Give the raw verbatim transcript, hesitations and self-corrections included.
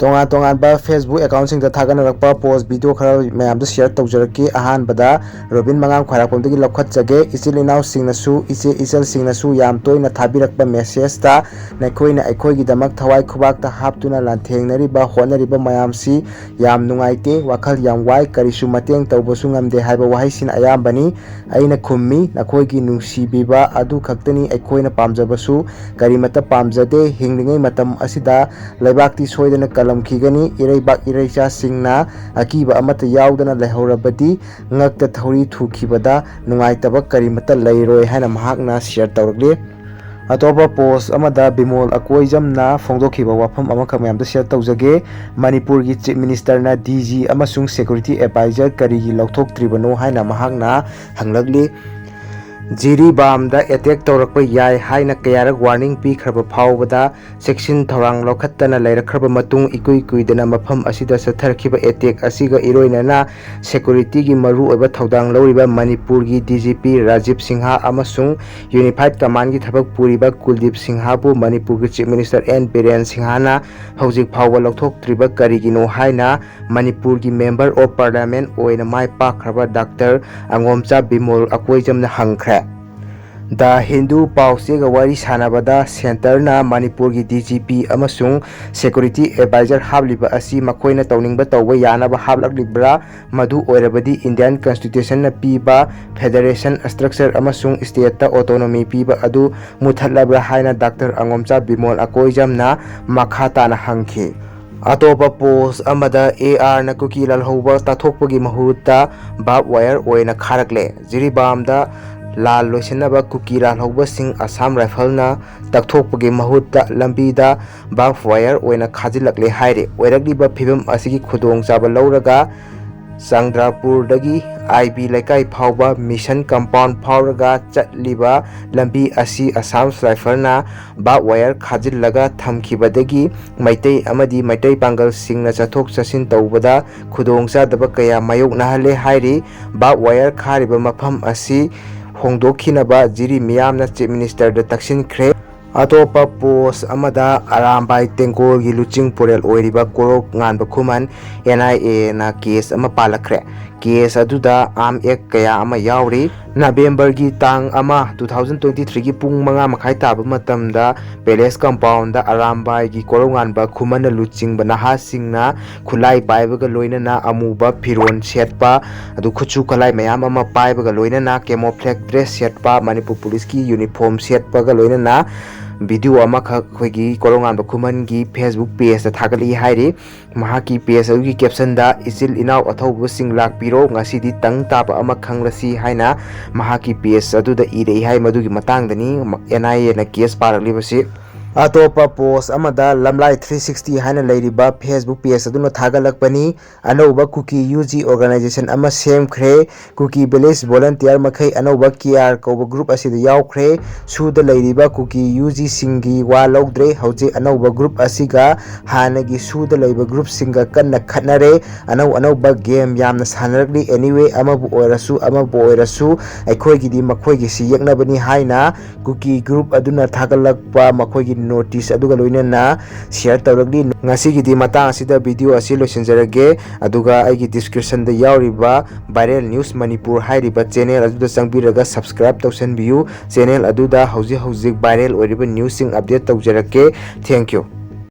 ꯇꯣꯉꯥꯟ ꯇꯣꯉꯥꯟꯕ Facebook accountꯁꯤꯡꯗ ꯊꯥꯒꯠꯅꯔꯛꯄ post video ꯈꯔ ꯃꯌꯥꯝꯗꯨ share ꯇꯧꯖꯔꯛꯀꯦ꯫ ꯑꯍꯥꯟꯕꯗ ꯔꯣꯕꯤꯟ ꯃꯉꯥꯡ ꯈ꯭ꯋꯥꯏꯔꯥꯛꯄꯝꯗꯒꯤ ꯂꯧꯈꯠꯆꯒꯦ꯫ "ꯏꯆꯤꯜ ꯏꯅꯥꯎꯁꯤꯡꯅꯁꯨ, ꯏꯆꯦ ꯏꯆꯜꯁꯤꯡꯅꯁꯨ ꯌꯥꯝ ꯇꯣꯏꯅ ꯊꯥꯕꯤꯔꯛꯄ messageꯇ ꯅꯈꯣꯏꯅ ꯑꯩꯈꯣꯏꯒꯤꯗꯃꯛ ꯊꯋꯥꯏ ꯈꯨꯕꯥꯛꯇ ꯍꯥꯞꯇꯨꯅ ꯂꯥꯟꯊꯦꯡꯅꯔꯤꯕ ꯍꯣꯠꯅꯔꯤꯕ ꯃꯌꯥꯝꯁꯤ ꯌꯥꯝ ꯅꯨꯡꯉꯥꯏꯇꯦ, ꯋꯥꯈꯜ ꯌꯥꯝ ꯋꯥꯏ, ꯀꯔꯤꯁꯨ ꯃꯇꯦꯡ ꯇꯧꯕꯁꯨ ꯉꯝꯗꯦ" ꯍꯥꯏꯕ ꯋꯥꯍꯩꯁꯤꯅ ꯑꯌꯥꯝꯕꯅꯤ꯫ ꯑꯩꯅ ꯈꯨꯝꯃꯤ, "ꯅꯈꯣꯏꯒꯤ ꯅꯨꯡꯁꯤꯕꯤꯕ ꯑꯗꯨ ꯈꯛꯇꯅꯤ ꯑꯩꯈꯣꯏꯅ ꯄꯥꯝꯖꯕꯁꯨ, ꯀꯔꯤꯃꯠꯇ ꯄꯥꯝꯖꯗꯦ꯫ ꯍꯤꯡꯂꯤꯉꯩ ꯃꯇꯝ ꯑꯁꯤꯗ ꯂꯩꯕꯥꯛꯇꯤ ꯁꯣꯏꯗꯅ ꯀꯜꯂꯝꯈꯤꯒꯅꯤ꯫ ꯏꯔꯩꯕꯥꯛ ꯏꯔꯩꯆꯥꯁꯤꯡꯅ ꯑꯀꯤꯕ ꯑꯃꯠꯇ ꯌꯥꯎꯗꯅ ꯂꯩꯍꯧꯔꯕꯗꯤ ꯉꯛꯇ ꯊꯧꯔꯤ ꯊꯨꯈꯤꯕꯗ ꯅꯨꯡꯉꯥꯏꯇꯕ ꯀꯔꯤꯃꯠꯇ ꯂꯩꯔꯣꯏ" ꯍꯥꯏꯅ ꯃꯍꯥꯛꯅ share ꯇꯧꯔꯛꯂꯤ꯫ ꯑꯇꯣꯞꯄ post ꯑꯃꯗ ꯕꯤꯃꯣꯜ ꯑꯀꯣꯏꯖꯝꯅ ꯐꯣꯡꯗꯣꯛꯈꯤꯕ ꯋꯥꯐꯝ ꯑꯃꯈꯛ ꯃꯌꯥꯝꯗ share ꯇꯧꯖꯒꯦ꯫ ꯃꯅꯤꯄꯨꯔꯒꯤ Chief Ministerꯅ DG ꯑꯃꯁꯨꯡ security advisor ꯀꯔꯤꯒꯤ ꯂꯧꯊꯣꯛꯇ꯭ꯔꯤꯕꯅꯣ ꯍꯥꯏꯅ ꯃꯍꯥꯛꯅ ꯍꯪꯂꯛꯂꯤ꯫ ꯖꯤꯔꯤꯕꯥꯝꯗ attack ꯇꯧꯔꯛꯄ ꯌꯥꯏ ꯍꯥꯏꯅ ꯀꯌꯥꯔꯛ warning ꯄꯤꯈ꯭ꯔꯕ ꯐꯥꯎꯕꯗ ꯆꯦꯛꯁꯤꯟ ꯊꯧꯔꯥꯡ ꯂꯧꯈꯠꯇꯅ ꯂꯩꯔꯛꯈ꯭ꯔꯕ ꯃꯇꯨꯡ, ꯏꯀꯨꯏ ꯀꯨꯏꯗꯅ ꯃꯐꯝ ꯑꯁꯤꯗ ꯆꯠꯊꯔꯛꯈꯤꯕ attack ꯑꯁꯤꯒ ꯏꯔꯣꯏꯅꯅ securityꯒꯤ ꯃꯔꯨꯑꯣꯏꯕ ꯊꯧꯗꯥꯡ ꯂꯧꯔꯤꯕ ꯃꯅꯤꯄꯨꯔꯒꯤ DGP ꯔꯥꯖꯤꯕ ꯁꯤꯡꯍ ꯑꯃꯁꯨꯡ Unified Commandꯒꯤ ꯊꯕꯛ ꯄꯨꯔꯤꯕ ꯀꯨꯜꯗꯤꯞ ꯁꯤꯡꯍꯕꯨ ꯃꯅꯤꯄꯨꯔꯒꯤ Chief Minister N ꯕꯤꯔꯦꯟ ꯁꯤꯡꯍꯅ ꯍꯧꯖꯤꯛ ꯐꯥꯎꯕ ꯂꯧꯊꯣꯛꯇ꯭ꯔꯤꯕ ꯀꯔꯤꯒꯤꯅꯣ ꯍꯥꯏꯅ ꯃꯅꯤꯄꯨꯔꯒꯤ Member of Parliament ꯑꯣꯏꯅ ꯃꯥꯏ ꯄꯥꯛꯈ꯭ꯔꯕ ꯗꯥꯛꯇꯔ ꯑꯉꯣꯝꯆꯥ ꯕꯤꯃꯣꯜ ꯑꯀꯣꯏꯖꯝꯅ ꯍꯪꯈ꯭ꯔꯦ꯫ The Hindu ꯄꯥꯎꯆꯦꯒ ꯋꯥꯔꯤ ꯁꯥꯟꯅꯕꯗ centreꯅ ꯃꯅꯤꯄꯨꯔꯒꯤ DGP ꯑꯃꯁꯨꯡ security advisor ꯍꯥꯞꯂꯤꯕ ꯑꯁꯤ ꯃꯈꯣꯏꯅ ꯇꯧꯅꯤꯡꯕ ꯇꯧꯕ ꯌꯥꯅꯕ ꯍꯥꯞꯂꯛꯂꯤꯕ꯭ꯔꯥ? ꯃꯗꯨ ꯑꯣꯏꯔꯕꯗꯤ Indian Constitutionꯅ ꯄꯤꯕ federation structure ꯑꯃꯁꯨꯡ stateꯇ autonomy ꯄꯤꯕ ꯑꯗꯨ ꯃꯨꯊꯠꯂꯕ꯭ꯔꯥ ꯍꯥꯏꯅ ꯗꯥꯛꯇꯔ ꯑꯉꯣꯝꯆꯥ ꯕꯤꯃꯣꯜ ꯑꯀꯣꯏꯖꯝꯅ ꯃꯈꯥ ꯇꯥꯅ ꯍꯪꯈꯤ꯫ ꯑꯇꯣꯞꯄ post ꯑꯃꯗ ARꯅ ꯀꯨꯀꯤ ꯂꯥꯜꯍꯧꯕ ꯇꯥꯊꯣꯛꯄꯒꯤ ꯃꯍꯨꯠꯇ barbed wire ꯑꯣꯏꯅ ꯈꯥꯔꯛꯂꯦ꯫ ꯖꯤꯔꯤꯕꯥꯝꯗ ꯂꯥꯜ ꯂꯣꯏꯁꯤꯟꯅꯕ ꯀꯨꯀꯤ ꯂꯥꯜꯍꯧꯕꯁꯤꯡ Assam Riflesꯅ ꯇꯛꯊꯣꯛꯄꯒꯤ ꯃꯍꯨꯠꯇ ꯂꯝꯕꯤꯗ barbed wire ꯑꯣꯏꯅ ꯈꯥꯖꯤꯜꯂꯛꯂꯦ ꯍꯥꯏꯔꯤ꯫ ꯑꯣꯏꯔꯛꯂꯤꯕ ꯐꯤꯕꯝ ꯑꯁꯤꯒꯤ ꯈꯨꯗꯣꯡꯆꯥꯕ ꯂꯧꯔꯒ ꯆꯪꯗ꯭ꯔꯥꯄꯨꯔꯗꯒꯤ ꯑꯥꯏ ꯕꯤ ꯂꯩꯀꯥꯏ ꯐꯥꯎꯕ mission compound ꯐꯥꯎꯔꯒ ꯆꯠꯂꯤꯕ ꯂꯝꯕꯤ ꯑꯁꯤ Assam Riflesꯅ barbed wire ꯈꯥꯖꯤꯜꯂꯒ ꯊꯝꯈꯤꯕꯗꯒꯤ ꯃꯩꯇꯩ ꯑꯃꯗꯤ ꯃꯩꯇꯩ ꯄꯥꯡꯒꯜꯁꯤꯡꯅ ꯆꯠꯊꯣꯛ ꯆꯠꯁꯤꯟ ꯇꯧꯕꯗ ꯈꯨꯗꯣꯡꯆꯥꯗꯕ ꯀꯌꯥ ꯃꯥꯌꯣꯛꯅꯍꯜꯂꯦ ꯍꯥꯏꯔꯤ꯫ Barbed wire ꯈꯥꯔꯤꯕ ꯃꯐꯝ ꯑꯁꯤ ꯍꯣꯡꯗꯣꯛꯈꯤꯅꯕ ꯖꯤꯔꯤ ꯃꯤꯌꯥꯝꯅ Chief Ministerꯗ ꯇꯛꯁꯤꯟꯈ꯭ꯔꯦ꯫ ꯑꯇꯣꯞꯄ ꯄꯣꯁ ꯑꯃꯗ ꯑꯔꯥꯝꯕꯥꯏ ꯇꯦꯡꯒꯣꯜꯒꯤ ꯂꯨꯆꯤꯡ ꯄꯨꯔꯦꯜ ꯑꯣꯏꯔꯤꯕ ꯀꯣꯔꯧꯉꯥꯟꯕ ꯈꯨꯃꯟ ꯑꯦꯟ ꯑꯥꯏ ꯑꯦꯅ ꯀꯦꯁ ꯑꯃ ꯄꯥꯜꯂꯛꯈ꯭ꯔꯦ꯫ ꯀꯦꯁ ꯑꯗꯨꯗ ꯑꯥꯔꯝ ꯑꯦꯛ ꯀꯌꯥ ꯑꯃ ꯌꯥꯎꯔꯤ꯫ ꯅꯕꯦꯝꯕꯔꯒꯤ ꯇꯥꯡ ꯑꯃ, two thousand twenty threeꯒꯤ ꯄꯨꯡ ꯃꯉꯥ ꯃꯈꯥꯏ ꯇꯥꯕ ꯃꯇꯝꯗ ꯄꯦꯂꯦꯁ ꯀꯝꯄꯥꯎꯟꯗ ꯑꯔꯥꯝꯕꯥꯏꯒꯤ ꯀꯣꯔꯧꯉꯥꯟꯕ ꯈꯨꯃꯟꯅ ꯂꯨꯆꯤꯡꯕ ꯅꯍꯥꯁꯤꯡꯅ ꯈꯨꯠꯂꯥꯏ ꯄꯥꯏꯕꯒ ꯂꯣꯏꯅꯅ ꯑꯃꯨꯕ ꯐꯤꯔꯣꯜ ꯁꯦꯠꯄ, ꯑꯗꯨ ꯈꯨꯠꯁꯨ ꯈꯨꯠꯂꯥꯏ ꯃꯌꯥꯝ ꯑꯃ ꯄꯥꯏꯕꯒ ꯂꯣꯏꯅꯅ camouflage dress ꯁꯦꯠꯄ, ꯃꯅꯤꯄꯨꯔ ꯄꯨꯂꯤꯁꯀꯤ ꯌꯨꯅꯤꯐꯣꯔꯝ ꯁꯦꯠꯄꯒ ꯂꯣꯏꯅꯅ ꯚꯤꯗꯤꯑꯣ ꯑꯃꯈꯛ ꯑꯩꯈꯣꯏꯒꯤ ꯀꯣꯔꯧꯉꯥꯟꯕ ꯈꯨꯃꯟꯒꯤ Facebook pageꯇ ꯊꯥꯒꯠꯂꯛꯏ ꯍꯥꯏꯔꯤ꯫ ꯃꯍꯥꯛꯀꯤ page ꯑꯗꯨꯒꯤ captionꯗ "ꯏꯆꯤꯜ ꯏꯅꯥꯎ ꯑꯊꯧꯕꯁꯤꯡ ꯂꯥꯛꯄꯤꯔꯣ, ꯉꯁꯤꯗꯤ ꯇꯪ ꯇꯥꯕ ꯑꯃ ꯈꯪꯂꯁꯤ" ꯍꯥꯏꯅ ꯃꯍꯥꯛꯀꯤ page ꯑꯗꯨꯗ ꯏꯔꯛꯏ ꯍꯥꯏ꯫ ꯃꯗꯨꯒꯤ ꯃꯇꯥꯡꯗꯅꯤ ꯑꯦꯟ ꯑꯥꯏ ꯑꯦꯅ ꯀꯦꯁ ꯄꯥꯔꯛꯂꯤꯕꯁꯤ꯫ ꯑꯇꯣꯞꯄ ꯄꯣꯁ ꯑꯃꯗ ꯂꯝꯂꯥꯏ three sixty ꯍꯥꯏꯅ ꯂꯩꯔꯤꯕ Facebook pageꯑꯗꯨꯅ ꯊꯥꯒꯠꯂꯛꯄꯅꯤ꯫ ꯑꯅꯧꯕ ꯀꯨꯀꯤ ꯌꯨ ꯖꯤ organization ꯑꯃ ꯁꯦꯝꯈ꯭ꯔꯦ꯫ ꯀꯨꯀꯤ village volunteer ꯃꯈꯩ ꯑꯅꯧꯕ ꯀꯦ ꯑꯥꯔ ꯀꯧꯕ group ꯑꯁꯤꯗ ꯌꯥꯎꯈ꯭ꯔꯦ꯫ ꯁꯨꯗ ꯂꯩꯔꯤꯕ ꯀꯨꯀꯤ ꯌꯨ ꯖꯤꯁꯤꯡꯒꯤ ꯋꯥ ꯂꯧꯗ꯭ꯔꯦ꯫ ꯍꯧꯖꯤꯛ ꯑꯅꯧꯕ group ꯑꯁꯤꯒ ꯍꯥꯟꯅꯒꯤ ꯁꯨꯗ ꯂꯩꯕ groupꯁꯤꯡꯒ ꯀꯟꯅ ꯈꯠꯅꯔꯦ꯫ ꯑꯅꯧ ꯑꯅꯧꯕ game ꯌꯥꯝꯅ ꯁꯥꯟꯅꯔꯛꯂꯤ꯫ Anyway, ꯑꯃꯕꯨ ꯑꯣꯏꯔꯁꯨ ꯑꯃꯕꯨ ꯑꯣꯏꯔꯁꯨ ꯑꯩꯈꯣꯏꯒꯤꯗꯤ ꯃꯈꯣꯏꯒꯤꯁꯤ ꯌꯦꯛꯅꯕꯅꯤ ꯍꯥꯏꯅ ꯀꯨꯀꯤ group ꯑꯗꯨꯅ ꯊꯥꯒꯠꯂꯛꯄ ꯃꯈꯣꯏꯒꯤ notice ꯑꯗꯨꯒ ꯂꯣꯏꯅꯅ share ꯇꯧꯔꯛꯂꯤ꯫ ꯉꯁꯤꯒꯤꯗꯤ ꯃꯇꯥꯡ ꯑꯁꯤꯗ video ꯑꯁꯤ ꯂꯣꯏꯁꯤꯟꯖꯔꯒꯦ꯫ ꯑꯗꯨꯒ ꯑꯩꯒꯤ descriptionꯗ ꯌꯥꯎꯔꯤꯕ Viral News Manipur ꯍꯥꯏꯔꯤꯕ channel ꯑꯗꯨꯗ ꯆꯪꯕꯤꯔꯒ subscribe ꯇꯧꯁꯟꯕꯤꯌꯨ꯫ Channel ꯑꯗꯨꯗ ꯍꯧꯖꯤꯛ ꯍꯧꯖꯤꯛ viral ꯑꯣꯏꯔꯤꯕ newsꯁꯤꯡ update ꯇꯧꯖꯔꯛꯀꯦ꯫ Thank you꯫